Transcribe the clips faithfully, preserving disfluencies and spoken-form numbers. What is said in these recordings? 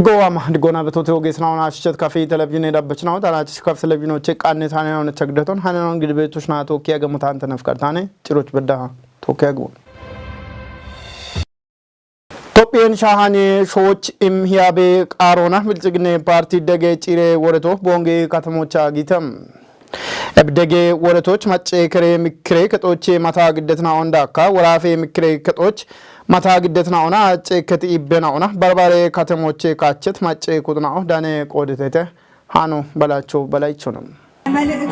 Gowa ma digona betote ogesna ona ashichet kafi televizyon edabechna ona tana chis kafi televizyon che kanne tane ona chagdaton hanan gidbetushna tokiya gamutan tanafkartane chiroch bedda tokiya gbo. Tophiyen shahane shoch im hiyabe qarona bilxigine parti dege cire woreto bonge katamocha gitam. Ebdege woretoch macce kere mikre ketoche mata giddetna onda akka worafe mikre ketoch mata giddetna ona acce keti ibbena ona barbare katamoche kachet macce kutna o dane qodetete hano balacho balaycho nam. መልእክት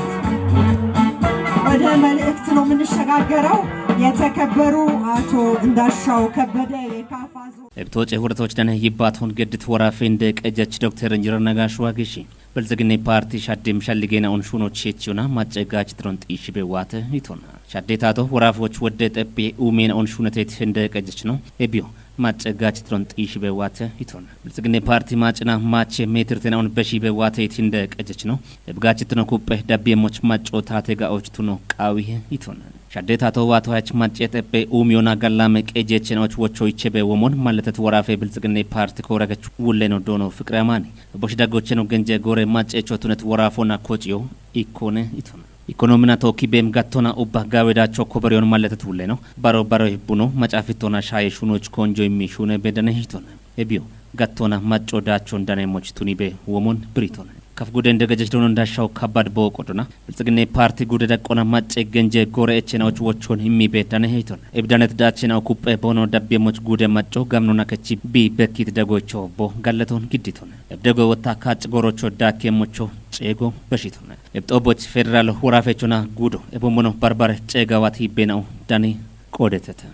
ወደ መልእክት ነው የምንሸጋገረው። የተከበሩ አቶ እንዳሻው ከበደ የካፋ ዞን Ebtoce huratoch dane yibbaton geddit worafe inde qejjech dokter injirar nagash wagishi bilzigine parti shaddim shalligena on shuno chechiyona macce gach tron xishibe wate itona shadde tato worafoch wodde xeppe umen on shunetet inde qejjech no ebiyo macce gach tron xishibe wate itona bilzigine parti macina mache metirtena on beshibe wate inde qejjech no ebgach tno kuppe dabbiyemoch macco tate ga'och tuno qawihe itona shadde tato wato hach macce xeppe umiyona gallame qejjechena och wocho ichebe womon malletet worafe bilzigine parti koragech wulleno dono fikre amani bosh daggocheno genje gore macce chotunet worafona kochiyo ikkone itona ikonomina toki bem gattona ubba gawedacho koberiyon malletet wulleno baro baro buno macafitona shaye shunoch konjo immi shune bedane hitona ebiyo gattona macco dachon dane moch tunibe womon britona kaf guden degejech donon dashaw kabad bo qodona bilzigine parti gude daqqona macce genje gore echena och wochon immi bedane hitona ebdanet dachena kuppe bono dabbe moch gude macco gamnona kechi bi bekit dagocho bo galleton gidditona ebdego wotta kac gorocho dakke mocho cego beshitona ebxoboch federal wurafechona gudo ebomono barbare cegawat hibbena'u dani qodetete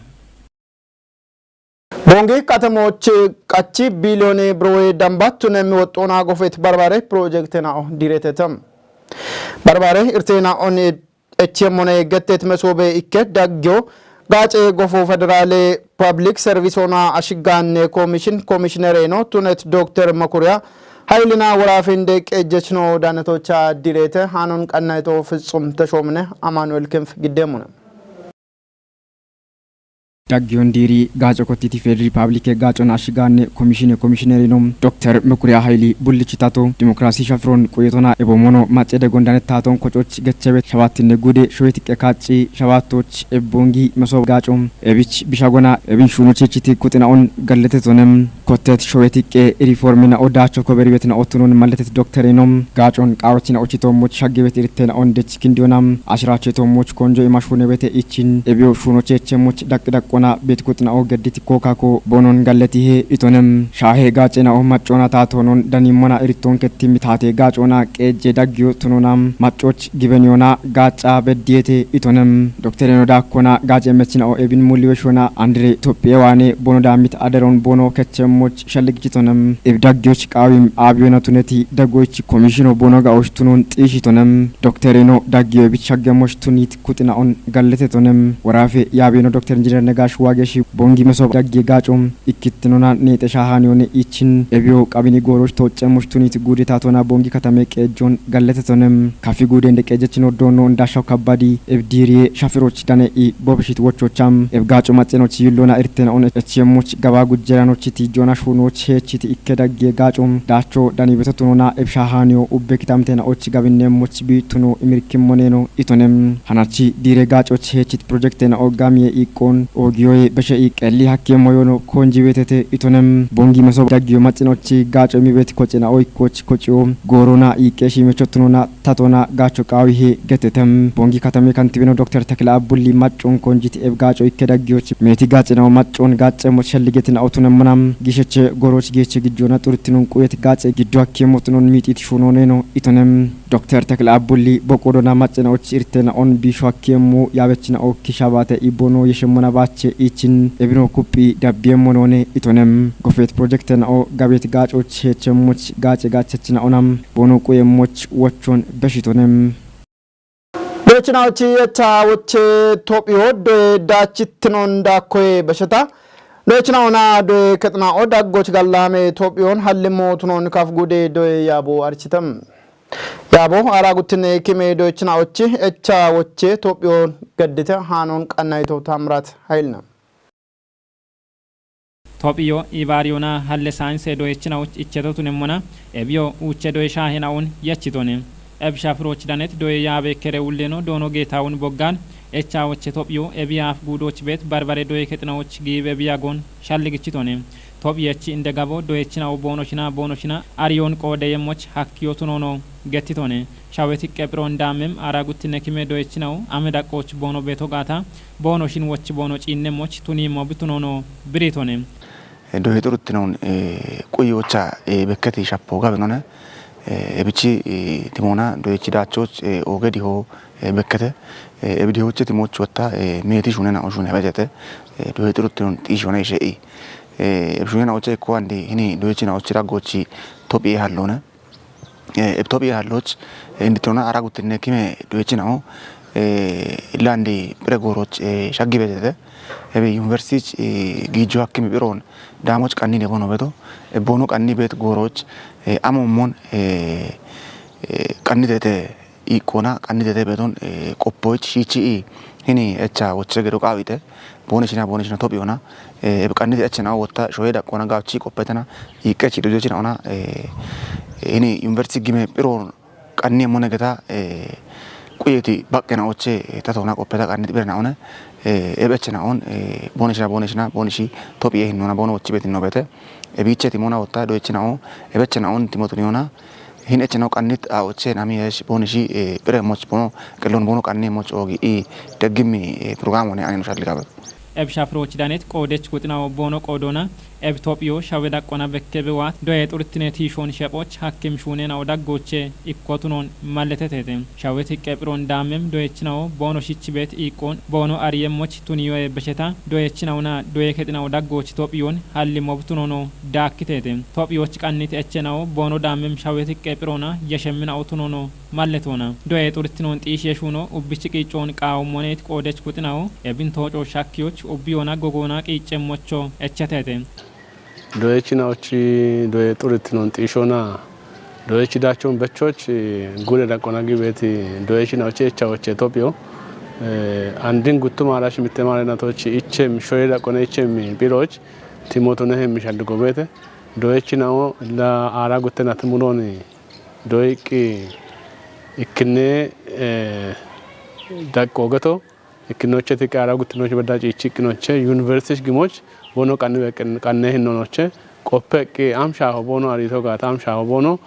Bongi katamoch qachi biliyone browe dambattunem woxxona gofet barbare projekte na'o diretetem. Barbare irtena on echemone gettet mesobe ikke daggyo gace gofo federale public service ona ashiganne commission commissionereno tunet dokter Makuriya haylina worafinde qejjechno danatocha direte hanon qannayto fitsum teshomne Amanuel Kinf giddemuna. Daggiyon diiri gaaco kottiti Federal Republic gaacon ashigaanne komishine komishinerino Dokter Mekuriya Hayili bullichitato dimokiraasi shafiron quyetona ebomono macce degon danettaton kococh gechebet shabattinne gude showetiqqe kaacci shabattoch ebbongi meso gaaco ebich bishagona ebin shunochechiti kuxina'on galletetonem kottet showetiqqe riformina odacho koberibetna ottunon malletet dokterino gaacon qaawachina ochitoommoch shaggebet irtena on dech kindiyona ashirache tommoch konjo imash hunebete ichin ebiyo shuno cheche moch daq daqona bet kutna o geddit kokako bonon galleti he itonem shahe gacena o maccona ta tonon dani mona irton ketti mitate gacona qeje daggiyo tunona maccoch gibeniyona gaca beddiyete itonem doktereno dakkona gace mechina o ebin muliwe shona andre tophiye wane bono damit adaron bono kechemmoch shalligchitonem ib daggiyoch qawim abiyona tuneti daggoychi komishino bono ga'och tunon xishitonem doktereno daggiyo bich shaggemoch tunit kuxina'on galletetonem worafe yabino dokter injiner negash wageshi bongi meso daggiye gacom ikkittinona nete shahaniyone ichin ebiyo qabini goroch toccemmoch tunit gudetatona bongi katame qejjon galletetonem kafi gudende qejjechino dono ndashaw kabbadi ib diriye shafiroch dane i bobishit wochocham ib gaco maxenoch yillona irtena on echiyemmoch gaba gujjeranochiti jona shunoch hechiti ikke daggiye gacom dacho dani betotunona ib shahaniyo ubbe kitamtena och gabinnemmoch bi tuno imirkimmoneno itonem hanachi dire gacoch hechit projektena o gamiye iqqon ogiyoye beshe iqqelli hakkiyemmoyono konjibetete itonem bongi meso daggiyo maxenochi gaco imibet kocena oikkoch kociyo gorona iqqe shimechotunona tatona gacho qawihe getetem bongi katame kantibino dokter takla abbulli maccon konjit eb gaco ikke daggiyoch meti gacena maccon gacemo shalligetina otunemmanam gisheche goroch geche gijjona xurtinun quyet gace giddo akkemotunon mitit shunoneno itonem dokter takla abbulli boqodona maccena och irtena on bisho akkemo yabechina okki shabate ibono yeshemmona bache ichin ebino kuppi dabbiyemmonone itonem gofet projektena o gabet gacoch hechemmoch gace gachechina onam bono quyemmoch wochon beshitonem Dochinawochi yecha woche tophiyo doye dachittinon dakkoye besheta dochina ona doye kexna o daggoch gallame tophiyon hallimo tunon kaf gude doye yabo architam. Yabo ara guttine kime dochina ochi echa woche tophiyon gaddite hanon qannayto tamrat haylna. Tophiyo ibaariyona halle saayinse doyechinawo ichetotunemmona ebiyo uuche doye shaahinawoon yechitone. Ebisha firochi danet doye yaabe kere ulleno doono geetawun boggaan echawoche Tophiyo ebiyaaf guudoch beet barbare doye kexinawoch giibe biyagoon shalligichitone. Tophiyechi inde gabo doyechinawo boonoshina boonoshina ariyoon qoodeyemmoch hakkiyotunono gettitone. Shaweti qephiroon daammem ara guttinne kime doyechinawo ame daqqooch boono beeto gaata boonoshin woch boono ciinnemmoch tuniimmo bitunono biriitone. Doye xurittinon quyiyocha bekketi shappo gabinone. Ebichi timoona doyechi daachoch ooge diho bekkete. Ebi dihoche timoch wotta meeti shunena oshune betete. Doye xurittinon xiishone ishe'i. Ebi shunena oche ikko andi hini doyechi na ochi raggochi tophiye hallone. Ebitophiya halloch inditona ara guttinne kime doyechinao ilandi pire gooroch shaggi betete. Ebi yuniversitich giijo hakkimi phiroon daamoch qannine bono beto. Ebbono qanni bet gooroch amommon qannitete iiqqoona qannitete beton qoppoich shiichi hini echa woche gedo qaawite. Booneshina booneshina tophiyona ebi qanniti echenao wotta shoye daqqoona gaachi qoppetena iiqqechi dojechinaona hini yuniversiti gime phiroon qanni emmone geta quyeti baqqena oche tatona qoppeta qanniti phirenaone ebi echenao booneshina booneshina booneshi tophiye hinnona boono wochi betinno bete. Ebiche timona wotta doyechinao ebi echenao timotuniyona hin echenao qannit a oche nami yesh boonishi phire moch bono qellon bono qanni moch oogi i deggimmi programone anino shalligabe. Ebi shafiroochi danet qoodech guxinawo boono qoodoona ebi Tophiyo shawe daqqona bekkebe waat doye xurittine tiishoon shephoch hakkim shuunena o daggooche ikkotunoon malletetete. Shaweti qephiroon daammem doyechinawo boono shichi bet iiqqoon boono ariyemmoch tuniyoye besheta doyechinaona doye kexinawo daggooch Tophiyoon hallimmo butunono daakkiteete. Tophiyoch qanniti echenao boono daammem shaweti qephiroona yeshemminawo tunono malletoona. Doye xurittinoon xiishi yeshuuno ubbichi qiiccoon qaawommoneet qoodech guxinawo ebin tooco shakkiyoch ubbiyoona gogoona qiiccemmocho echeteete. Doyechinaochi doye xurittinoon xiishona doyechi daachon bechoch gude daqqona gibeti doyechinaochi echawoche Tophiyo andin guttu maarash mitte maarenatochi ichem shoye daqqona ichem phiroch timotunehem mishalligo beete doyechinao la aara guttena timulooni doyiqqi ikkinne daqqoogeto ikkinocheti qaara guttinochi bedda ciichi iqqinoche yuniversitich gimoch boono qanniwe qanne hinnonoche qoppe eqqi amshaaho boono ariito gaata amshaaho boono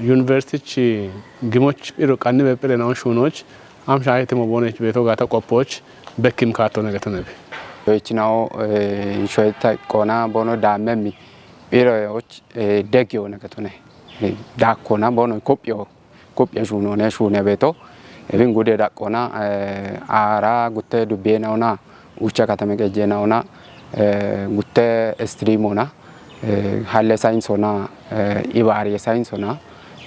yuniversitich gimoch phiro qanniwe phire naon shuunoch amshaahe timo boonech beeto gaata qoppooch bekkim kaattone getonebi. Doyechinawo shoyeta qoona boono daammemmi phiroyoch deggiyo negetone daakkona boono kophiyo kophiya shuunone shuune beeto ebin gude daqqona aara gutte dubbiyenaona ucha katame qejjenaona gutte istiriimona halle sayinsona ibaariye sayinsona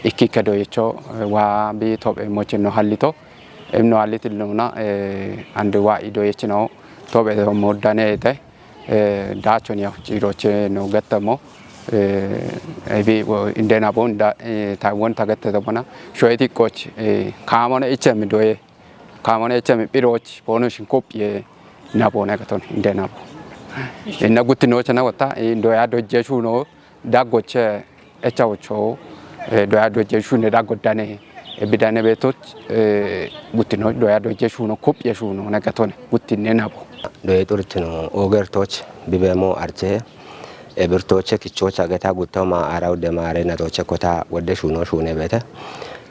ikkikke doyecho waa bi tophe mochinno hallito emno hallitilnona ande waa i doyechinawo tophe moddaneete daachon yaw ciiroche no gattamo ebi indena bon da taiwon tagattetamona shoyeti qoch kaamone ichemi doye kaamone ichemi phiroch bono shinkopye nabone gaton indena bo inna guttinoche na watta doya dojje shuno daggoche echawocho doya dojje shune daggodane bidane betoch guttino doya dojje shuno kopye shuno na gatone guttinne nabo doye xurtino ogertoch bibemo arche ebirtoche kichocha geta guttoma arau demare natoche kota wodde shuno shune bete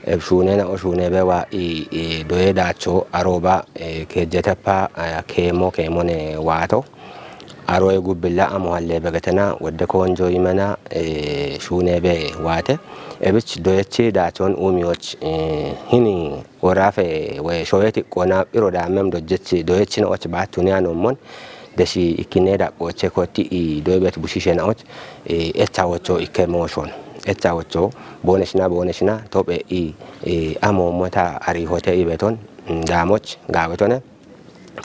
ebshune na oshune be wa i doye dacho aroba kejetepa kemo kemone wato aroye gubbilla amo halle begetena wodde konjo imena shune be wate ebich doyechi dachon umiyoch hini worafe we showeti qona phiro damem dojjechi doyechina och battuni anommon deshi ikkine daqqoche kotti i doybet bushishe naoch echawocho ikke moshon echawocho boneshina boneshina tophe i amommota arihote ibeton damoch gawetone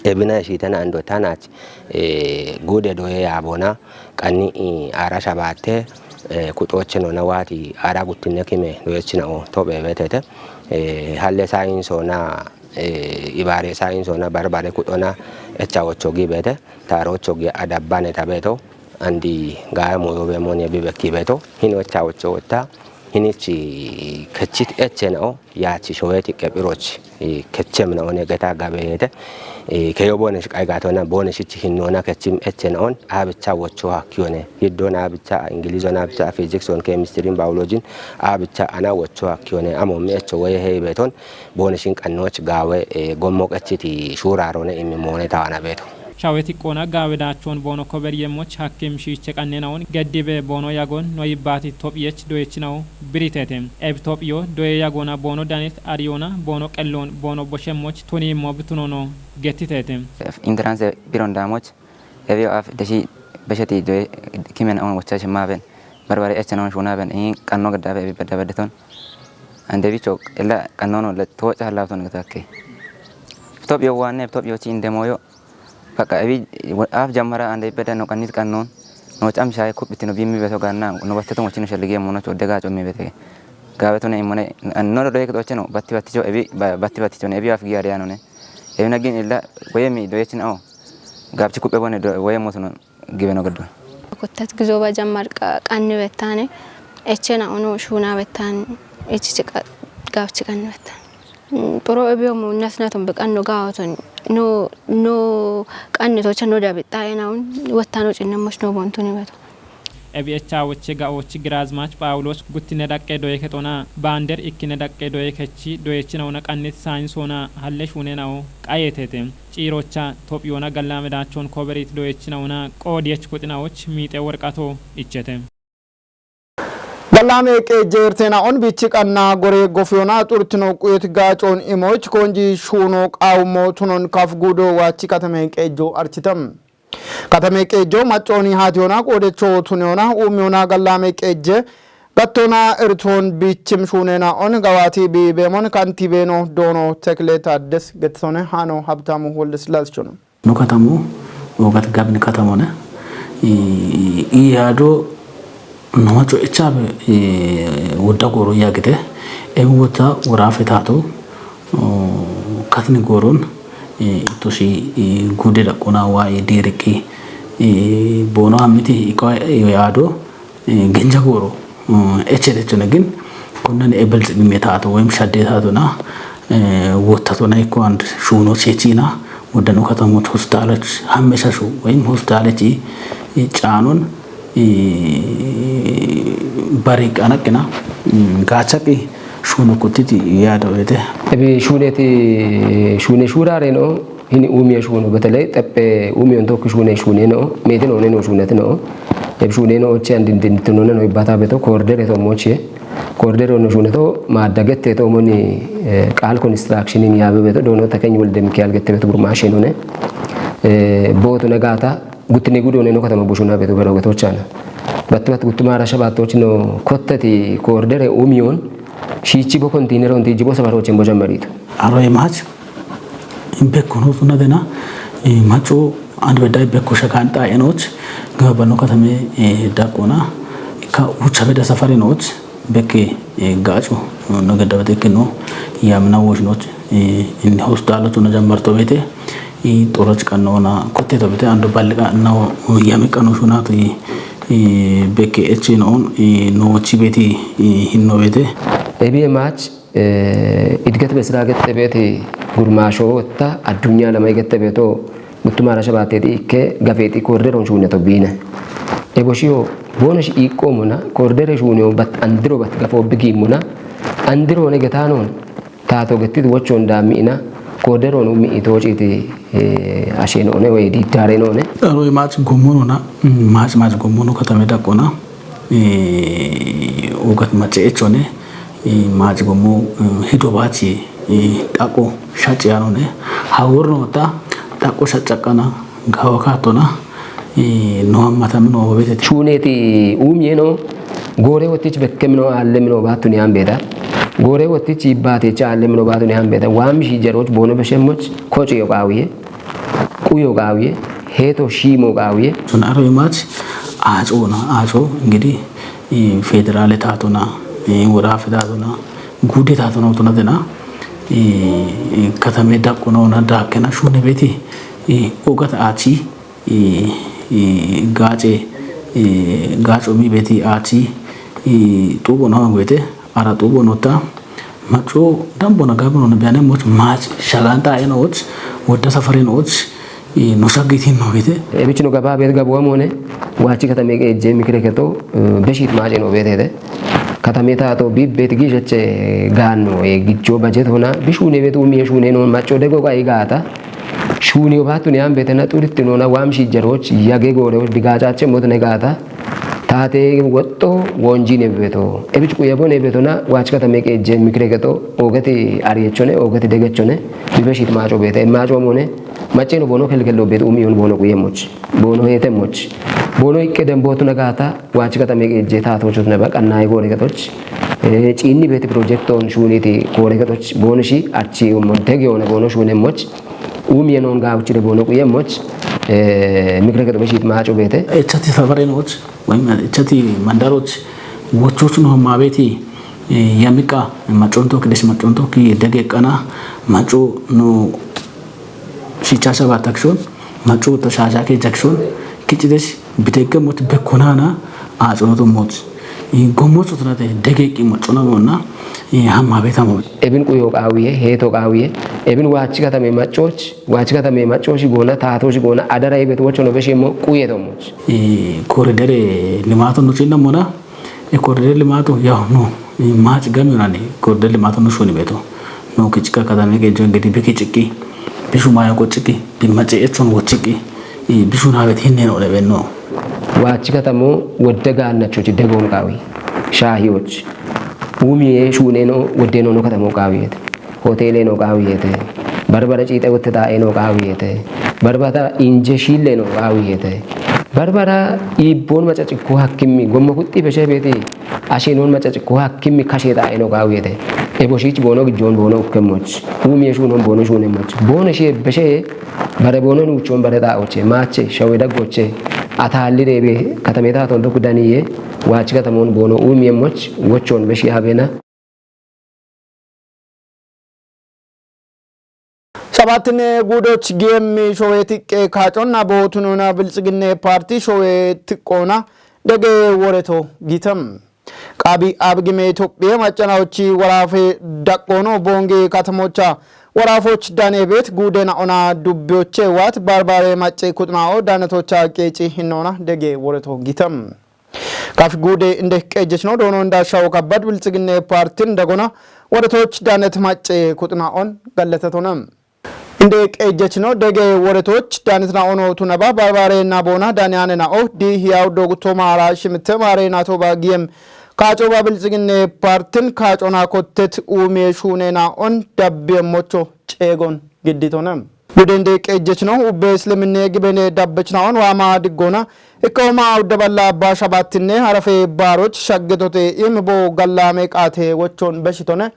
ebina eshitena ando tanach gude doye yabona qanni ara shabate kuxoche nona wati ara guttinne kime doyechina o tophe betete halle sayinsona ibare sayinsona barbare kuxona echawocho gibete tarocho gi adabbane tabeto Andi gaya moyo be moni bi bekki beto. Hin wecha wecho wetta. Hin ichi kechit eche nao. Yachi showeti kepiroch. Kechem nao ne geta gabete. Keyo bone shi kai gatona bone shi chi hinona kechim eche naon. Abicha wecho hakione. Hiddon abicha English on abicha physics on chemistry biology. Abicha ana wecho hakione. Amo mi echo we he beton. Bone shin qannoch gawe gommo qechiti shurarone imi mone tawana beto. Shaweti qona gawe dachon bono kober yemmoch hakim shiche qannena on geddibe bono yagon no yibbati topyech doyechinao biritete. Eb topyo doye yagona bono danit ariyona bono qellon bono boshemmoch tuni mo bitunono getitete. Entrance biron damoch ebi af deshi besheti doye kimen on wacha shemaben. Barbare echen on shunaben in qanno geddabe ebi bedda beddeton. Ande bicho ella qannono le tocha halafton getakke. Topyo wanne topyo chi indemoyo. Bakka ebi af jammara ande bedda no qannit qannon. No cam shay kubbitino bimmi beto ganna no batteto mochino shallige mono chodde ga chommi bete. Gabeto ne imone no do doye to cheno batti batti cho ebi batti batti cho ne ebi af gi ariano ne. Ebi nagin ella wayemi doyechin ao. Gabchi kubbe bone do waye motono. Gibeno geddon. Kuttat gizo ba jammar qanni bettane echena ono shuna bettan echichi gawchi qanni bettan. Xuro ebiyomu nasnaton beqanno gawoton no no qanni tocha no dabitta enaun wettano cinne mos no bontuni beto. Ebi echa woche ga ochi grazmach Pawulos guttine daqqe doye kexona bander ikkine daqqe doye kechi doyechina ona qannit saynsona halle shunenao qayetete. Ciirocha Tophiyoona gallaame daachoon kooberit doyechinawuna qoodiyech kuxinawoch miixe worqato ichete. Gallaame qeejje ertenaon bichi qanna gore gofiyoona xurtino quyet gaacoon imoch konji shuuno qaawummo tunon kaf guudo waachi katame qeejjo architam. Katame qeejjo maccooni haatiyoona qoodecho tuniyoona uumiyoona gallaame qeejje Gattona ertoon biichim shuunena on gawaati bi beemon kantibeeno doono tekle taaddes gettone haano habtaamu wolde sillaaschono. Nu katamu wogat gabni katamone i yaado nocho echabe wodda goro yagite e wota wora fetato katni goron tosi gude daqqona wa e diriqi bono ammiti iqo yaado Genja gooro echere chone gin konnan ebel xibi metaato woyim shadde taatona wottatona ikko and shuuno chechina woddano katamoch hospitaloch hammeshashu woyim hospitalochi caanon bari qanaqina gaachaqi shuuno kuttiti yaada woyte. Ebi shuuneti shuune shuurare no. Hini uumiye shuuno beteley xeppe uumiyon tokki shuune shuune no meetin oone no shuuneti no. Eb shuune no oche andindintinone no ibbata beto kordere to moche kordere no shuune to maadda gette to moni qaal konistrakshinin yaabe beto doono takeny wolde mikiyal gette beto gurmaashe none. Bootu negaata guttine gudoone no katama bushuna beto bero getochana. Battu bat guttumara shabaatochi no kotteti kordere uumiyon shiichi bo kontineron ti jibo safarochen bo jammaritu. Aro imach Bekko no tuna dena maco and bedai bekko shakan ta enoch gabano katame daqona ka ucha beda safari noch bekke gaco no gedabete kino yamna wosh noch in hostalo tuna jammarto bete toroch qanona kotte to bete ando balqa no yame qano shunat bekke eche non no chibeti hinno bete. Ebi emach Idget besira gexxe beeti gurmaasho wotta addunya lama igexxe beeto guttumara shabaatteeti ikke gafeexi koorderoon shuunneto biine. Eboshiyo boonosh iiqqoomona koordere shuuniyo bat andiro bat gafoo bigiimmona andiroone getaanoon taato gettit wochoon daammi'ina koorderoon ummi'i toociiti asheenoone woy diiddaarenoone. Roy maac gommonona maac maac gommono katame daqqona ugat mace echone Maaci gommo hido baaci xaqqo shacci yaanone haworno ta xaqqo shaccaqana gawa kattona no ammata mino wobetete. Shuuneeti uumiyeno goore wottich bekkemino aallemino baattuni ambeta goore wottich ibbaaticha aallemino baatuni ambeta waammi shiijaroch boono beshemmoch koci yoqaawiye quyo qaawiye heeto shiimo qaawiye. Sun aro imaach aacoona aaco ingidi federale taatona worafe taatona guude taatona utunatena katame daqqonaona daakkena shuune beeti ogata aachi gaace Gacomi beti ati tubo no wete ara tubo no ta maco dambo na gabo no biane moch mach shalanta eno och wodda safaren och no shagiti no bete. Ebichi no gaba bet gabo amone wachi katame ke je mikre keto beshit maje no bete de. Katame ta to bib bet gi jeche gano e gicho bajet hona bishune bet umi shune no maco de go ga igata. Shuni obatu ne ambetena turitti nona wam shi jeroch yage gore digacha che mot negata. Tate wotto wonji ne beto. Ebich ku yabo ne beto na wach katame ke je mikre keto ogati ariyechone ogati degechone. Bibe shit macho bete macho mone. Macheno bono kel kel lo bet umi on bono ku yemoch. Bono hete moch. Bono ikke dem botu nagata wach katame ke je tato chot ne bak anai gore ketoch. Chini beti project on shuni ti gore ketoch bono shi achi umon tegi ona bono shune moch. Umiye non gawchire bono kuye moch mikre keto beshit macho bete. Echati safarenot wayim echati mandarot wochoch no mabeti yamika maconto kides maconto ki dege qana maco no shichasha batakshon maco ta shasha ke jakshon kichides bidegge mot bekonana aconto mot gommocho tunate dege qi macona monna hamma beta mot. Ebin kuyo qawiye heto qawiye ebin wachi katame macoch wachi katame macoch gona tatoch gona adara ebet wocho no beshimo kuye to mot. Koridere limato no cinna mona. Koridere limato yaw no maci gami onani koridere limato no shoni beto. No kichika katame ke jo gedi biki chiki bishu mayo ko chiki bimace echon wo chiki. Bishu na bet hinne no lebe no. Wachi katamo wodde gannacho ci degon qawi shahiyoch. Umiye shuneno wodde no no katamo qawiyete. Hotele no qawiyete. Barbara cite wotte ta eno qawiyete. Barbata inje shille no qawiyete. Barbara ibon macaci ko hakimi gomma kutti beshe beti. Ashe non macaci ko hakimi kashe ta eno qawiyete. Ebo shich bono gijon bono ukkemoch. Umiye shunon bono shunemoch bono she beshe. Bare bono nuchon bare da oche mache shawe da goche. Atalli rebe katameta ton doku daniye. Wachi katamon bono umiye moch wochon beshi abena. Sabaatine guudoch giyemmi showe tiqqe kaaconna bootununa biltsiginne paarti showe tiqqoona dege woreto gitam. Qaabi abgime Itophiye maccanawochi woraafe daqqoono boonge katamocha woraafoch dane beet guudena ona dubbiyoche waat baarbaare macce kuxnao danatocha qeeci hinnoona dege woreto gitam. Kafi guude indeek qeejjechino doono indaashawo kabbad biltsiginne paartin dagona woretoch daanet macce kuxna'on galletetona. Indeek qeejjechino dege woretoch daanet na'ono tunaba barbaare naboona daaniyaane na'o di hiyaw dogto maara shimitte maare natoba giyem kaacoba biltsiginne paartin kaacona kottet uumiye shuune na'on dabbiyemmocho ceegon gidditona. Gudende qeejjechino ubbe isliminne gibene dabbechinaon waama diggoona ikkahoma awudda balla abba shabaattinne harafe baaroch shaggetote imibo gallaame qaate wochon beshitone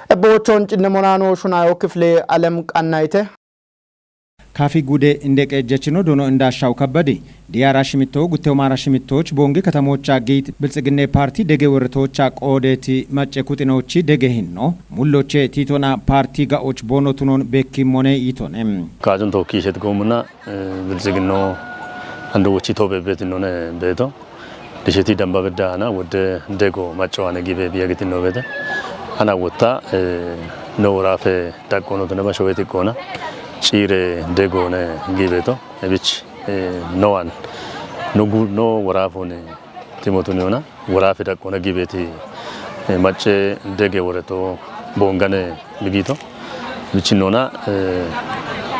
ebbo wochon cinnemonaano shunayo kifile alem qannayte. Kafi gude inde qeejjechino dono indaashaw kabbadi diyaara shimitto guttewo maara shimittoch boonge katamoocha giit biltsiginne paarti dege worretoocha qoodeeti macce kuxinoochi dege hinno. Mulloche tiitona paarti ga'och boono tunon bekkimmone yiitone. Kaajun tookki ishet goomuna biltsiginno ando wochi toobe beetinnone beeto. Disheti damba bedda ana wodde dego macco ane gibe biya gitinno beete. Ana wotta no woraafe daqqoono tone ba showeti qoona ciire degone gibeeto. Ebich no an no gu no woraafone timotuni ona woraafe daqqoona gibeeti macce dege woreto boongane migiito. Bichinnona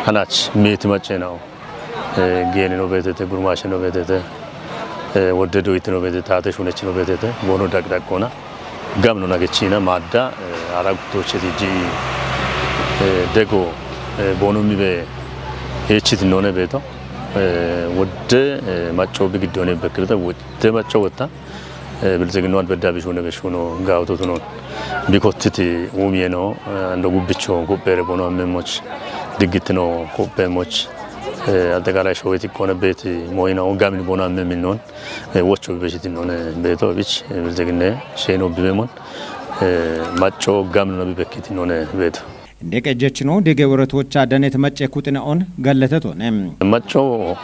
anach meeti macce nao geenino beetete gurmaashino beetete wodde doyitino beetete taate shunechino beetete boono daqdaqoona gamno nagechina maadda ara guttocheti ji dego boono mibe heechiti none beeto wodde macco bi giddone bekkirita wodde macco wotta biltsiginno adbedda bishune beshuno gaawtotuno bikottiti uumiyeno ando gubbicho guphere boono ammemmoch diggittino gupheemmoch ateqaalay showeti kone beeti mooyina gamni boono ammemminnon wocho bibeshiti none beeto bich biltsiginne sheeno bibemon macco gamno bibekkiti none beeto. Inde qejjechino dege woretocha danet macce kuxina'on galletetone. Macco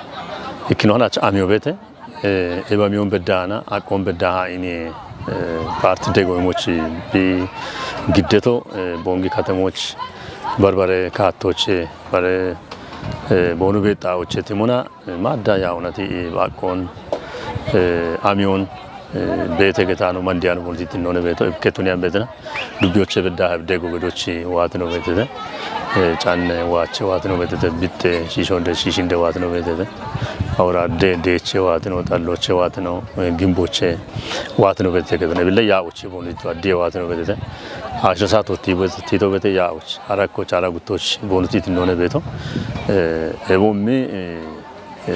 ikkino hanach amiyo beete Ebamiyoon beddaana aqqoon beddaa haa'ini, paarti dego imochi bi giddeto, bongi katemoch barbare kaattoche bare, bonu beexxaoche timona, madda yaunati aqqoon, amiyoon, beete getaano mandiyano bonti tinnone beeto ibketuni ambetina. Dubbiyoche bedda dego gedochi waatino beetete. Canne waache waatino beetete. Bitte shiishonde shiishinde waatino beetete. Awuraadde deeche waatino, xalloche waatino, gimboche waatino beetete gedone bille yaa'ochi bonito addiye waatino beetete. Ashra saato tiibo tito beete yaa'ochi arakko caala guttochi bonuti tinnone beeto. Ebommi,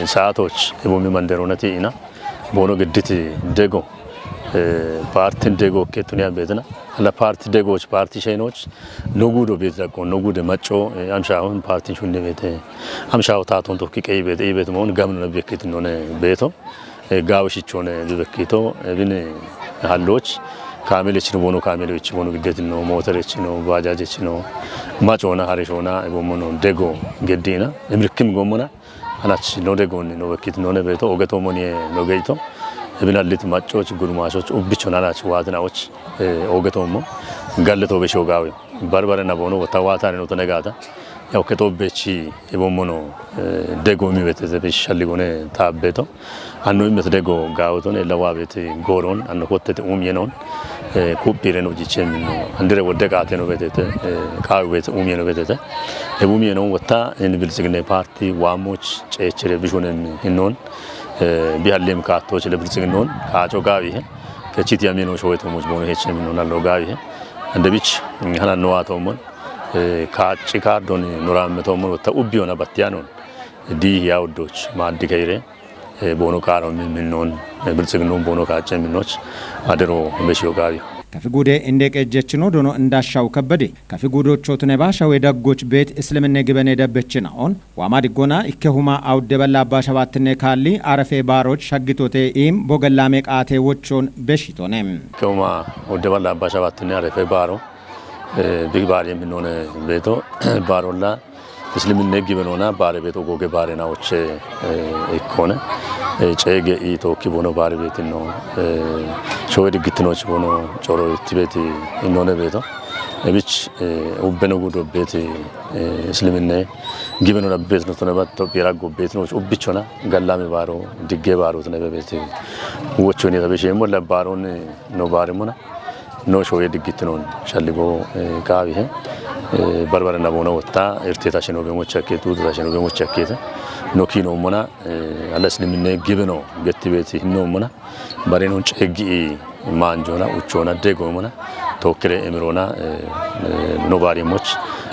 saatoch ebommi manderonati ina bono gedditi dego, paartin dego ketuniya beetina. Ala paarti degoch paarti sheenoch nogudo beeti daqqo nogude macco, amshahon paartin shunne beete. Amshaho taaton tokki qeyi beete, i beete moon gamno na bekketinone beeto. Gaawo shichone bebekkito, ebine halloch kaamele chino bono kaamele ichi bono giddetinno, mootere chino, baajaje chino, macona, harishona, ebommono dego geddina, emirkim gommona. Anach no degonni no bekkit none beeto, ogeto moniye no geyto. Ebin allit maccoch, gurmasoch, ubbichon anach waatinaoch, ogetommo galleto besho gaawe. Barbare na bono wota waatare no tone gaata. Yaw keto bechi ebommono, dego mi betete bechi shalligone taabbeto. Anno immet dego gaawoton ella waabeti gooron, anno kottete umiyenon, kuppire no jiche minno. Andire wodde qaate no betete, qaawi bete umiye no betete. Ebumiyenon wota in biltsiginne paarti waamoch ceechere bishunen hinnon, bihallem kaattoch le biltsiginnon kaaco gaawihe. Kechiti amiyeno showeto much bono heche minnon allo gaawihe. Ande bich, hanan no atomon, kaaci kaardon noramme tomon wota ubbi ona battiyanon. Di hiya uddoch maaddi kayire, boono qaaro minnon, biltsiginnon boono kaacce minnoch adero beshiyo gaawiyo. Kafi gude inde qejjechino dono Indashaw Kebbede. Kafi gudocho tuneba shawe daggoch beet Isliminne gibene dabbechina on. Wama diggona ikkehuma awudde balla abba shabattinne kaalli arafe baaroch shaggitote iim bogellame qaate wochon beshitone. Ikkehuma awudde balla abba shabattinne arafe baaro, big baari minone beeto, baarolla Isliminne gibenoona baare beeto goge baare naoche, ikkone, ceege i tookki bono baare beetinno, showe diggitinoch bono coro ittibeti innone beeto. Ebich, ubbeno gudo beeti, Isliminne gibenoona beetino tone ba Itophiya raggo beetinoch ubbichona gallame baaro, digge baaro tone beeti. Wochoni tabe shemo la baaroni no baare mona. No shoye diggittinon shalligo, gaawihe, barbare na bono wotta irteta shino bemoch akke, tuuteta shino bemoch akkete. No kino mona, ala Isliminne gibeno getti beeti hinno mona. Bare non ceeggi maanjona, uchona, dego mona. Tokkire emirona, no baari moch,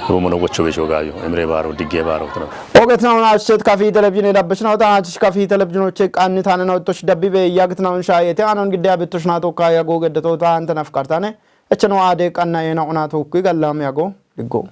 ebo mono wocho besho gaawiyo, emire baaro, digge baaro tona. Ogetnaun asset kafi televizhine dabbishnaw ta antish kafi televizhinoche qanni tane na ottosh dabbibe yagtnaun shayete anon gidde abittosh na tokka yago geddeto ta ante nafkartane. Echeno ade qanna ena ona tokki gallam yago diggo.